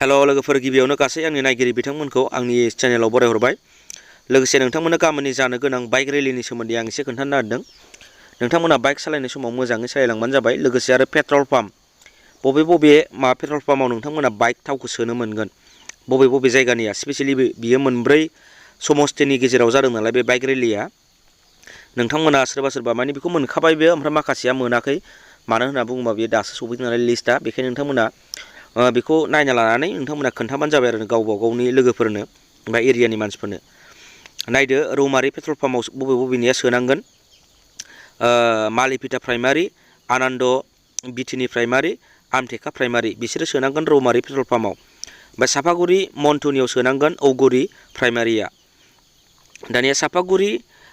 हेल' लोगोफोर गिबियावनो गासै आंनि नायगिरि बिथांमोनखौ आंनि चेनेलाव बरायहरबाय। लोगोसे नोंथांमोननो गाबोननि जानो गोनां बाइक रेलिनि सोमोन्दै आं एसे खोन्थानो नागिरदों। नोंथांमोना बाइक सालायनाय समाव मोजाङै सालायलांबानो जाबाय। लोगोसे आरो पेट्रल पाम्प बबे पेट्रल पाम्पआव नोंथांमोना बाइक थावखौ सोनो मोनगोन, बबे जायगानिया स्पेसियेलि बियो मोनब्रै समस्थिनि गेजेराव जादों नालाय बे बाइक रेलिया। नोंथांमोना सोरबा माने बेखौ मोनखाबाय बे, ओमफ्राय माखासेया मोनाखै। मानो होनना बुङोबा बेयो दासो सफैदों नालाय लिस्टआ, बेखायनो नोंथांमोना बेखौ नायना लानानै नोंथांमोना खोन्थाबानो जाबाय आरो गावबा गावनि लोगोफोरनो बा एरियानि मानसिफोरनो। नायदो रौमारि पेट्रल पाम्पआव बबेनिया सोनांगोन। मालिपिटा प्राइमारि, आनन्द बिटिनि प्राइमारि, आमटेका प्राइमारि बिसोरो सोनांगोन रौमारि पेट्रल पाम्पआव। ओमफ्राय सापागुरि मन्टुनियाव सोनांगोन औगुरि प्राइमारिया। दानिया सापागुरि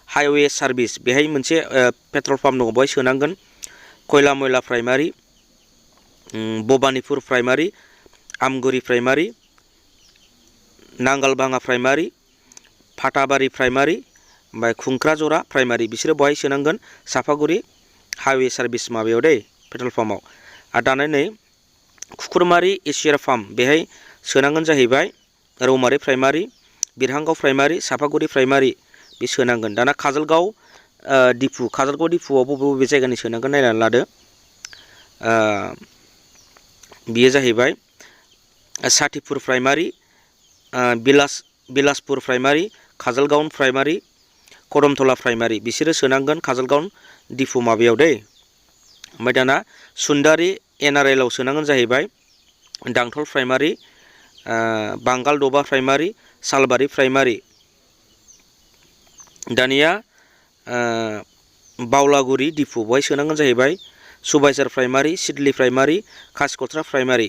हाइवे सार्भिस बेहाय मोनसे पेट्रल पाम्प दङ, बेवहाय सोनांगोन खयला मयला प्राइमारि, भबानिपुर प्राइमारि, आमगुरि प्राइमारि, नांगालबाङा प्राइमारि, फाथाबारि प्राइमारि, ओमफ्राय खुंख्राजरा प्राइमारि बिसोरो बेवहाय सोनांगोन सापागुरि हाइवे सार्भिस माबायाव दै पेट्रल पाम्पआव। आरो दाना नै खुकुरमारि एसियार पाम्प बेहाय सोनांगोन जाहैबाय रौमारि प्राइमारि, बिरहांगाव प्राइमारि, सापागुरि प्राइमारि बे सोनांगोन। दाना काजलगाव दिफुआव बबे जायगानि सोनांगोन नायनानै लादो। बेयो जाहैबाय Sathipur primary, Bilaspur primary, Kajalgaon primary, Karamthala primary बिसोरो सोनांगोन काजलगाव दिफु माबायाव दै। ओमफ्राय दाना सुन्दारि एनआरएलआव सोनांगोन जाहैबाय दांथल प्राइमारि, बांगाल दबा प्राइमारि, सालबारि प्राइमारि। दानिया बावलागुरि दिफु बेवहाय सोनांगोन जाहैबाय सुबाइझार प्राइमारि, सिडली प्राइमारि, खासिकत्रा प्राइमारि।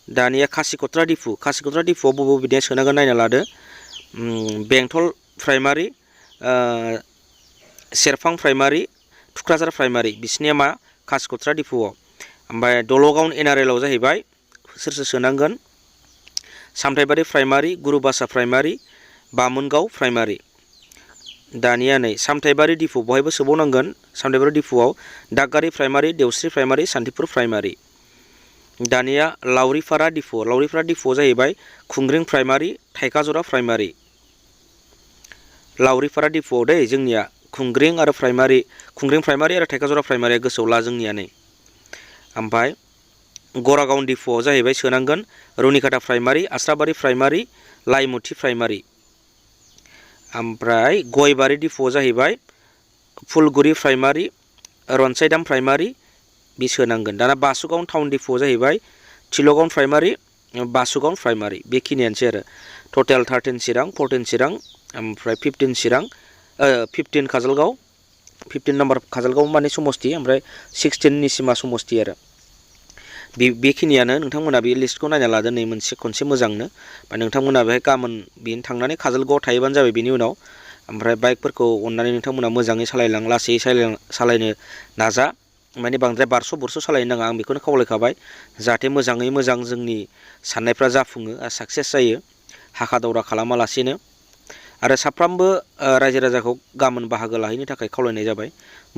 दानिया खासिकत्रा दिफुआव बबेनिया सोनांगोन नायना लादो। बेंटल प्राइमारि, सेरफां प्राइमारि, थुक्राझार प्राइमारि बिसोरनिया मा खासिकत्रा दिफुआव। ओमफ्राय दलगाव एनआरएलआव जाहैबाय सोर सोनांगोन सामथाइबारि प्राइमारि, गुरुबासा प्राइमारि, बामोनगाव प्राइमारि। दानिया नै सामथाइबारि दिफु बहायबो सोबावनांगोन। सामथाइबारि दिफुआव दागगारि प्राइमारि, देवस्रि प्राइमारि, सान्तिपुर प्राइमारि। दानिया लावरिपारा दिफुआव जाहैबाय खुंग्रिं प्राइमारि, थाइखाजरा प्राइमारि। लावरिपारा दिफुआव दै जोंनिया खुंग्रिं प्राइमारि आरो थाइखाजरा प्राइमारिया गोसोआव ला जोंनिया नै। ओमफ्राय गरागाव दिफुआव जाहैबाय सोनांगोन रुनिकाटा प्राइमारि, आस्राबारि प्राइमारि, लाइमुथि प्राइमारि। ओमफ्राय गयबारि दिफुआव जाहैबाय फुलगुरि प्राइमारि, रनसायदाम प्राइमारि बे सोनांगोन। दाना बासुगाव टाउन दिफुआव जाहैबाय थिलगाव प्राइमारि, बासुगाव प्राइमारि बेखिनियानोसै आरो। टटेल 13 चिरां, 14 चिरां, ओमफ्राय 15 काजलगाव, 15 नाम्बार काजलगाव माने समस्ति, ओमफ्राय 16 निसिमा समस्ति आरो। बेखिनियानो नोंथांमोना बे लिस्टखौ नायना लादो नै खनसे मोजांनो। ओमफ्राय नोंथांमोना बेहाय गाबोन बेनो थांनानै काजलगावआव थाहैबानो जाबाय बेनि उनाव। ओमफ्राय बाइकफोरखौ अननानै नोंथांमोना मोजाङै लासै सालायनो नाजा। माने बांद्राय बारस' बुरस' सालायनो नाङा, आं बेखौनो खावलायखाबाय। जाहाथे मोजाङै मोजां जोंनि साननायफ्रा जाफुङो आरो साक्सेस जायो हाखा दावरा खालामालासेनो। आरो साफ्रोमबो रायजो राजाखौ गाबोन बाहागो लाहैनो थाखाय खावलायनाय जाबाय।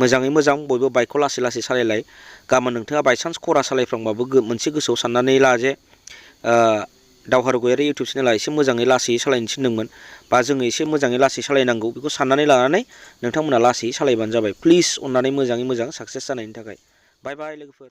मोजाङै मोजां बयबो बाइकखौ लासै सालायलाय। गाबोन नोंथाङा बायसान्स खरा सालायफ्लांबाबो मोनसे गोसोआव साननानै ला जे दावहारु गयारि इउटुब चेनेला एसे मोजाङै लासै सालायनो थिनदोंमोन, बा जोङो एसे मोजाङै लासै सालायनांगौ बेखौ साननानै लानानै नोंथांमोना लासै सालायबानो जाबाय। प्लिज अननानै मोजाङै मोजां साक्सेस जानायनि थाखाय। बाय बाय लोगोफोर।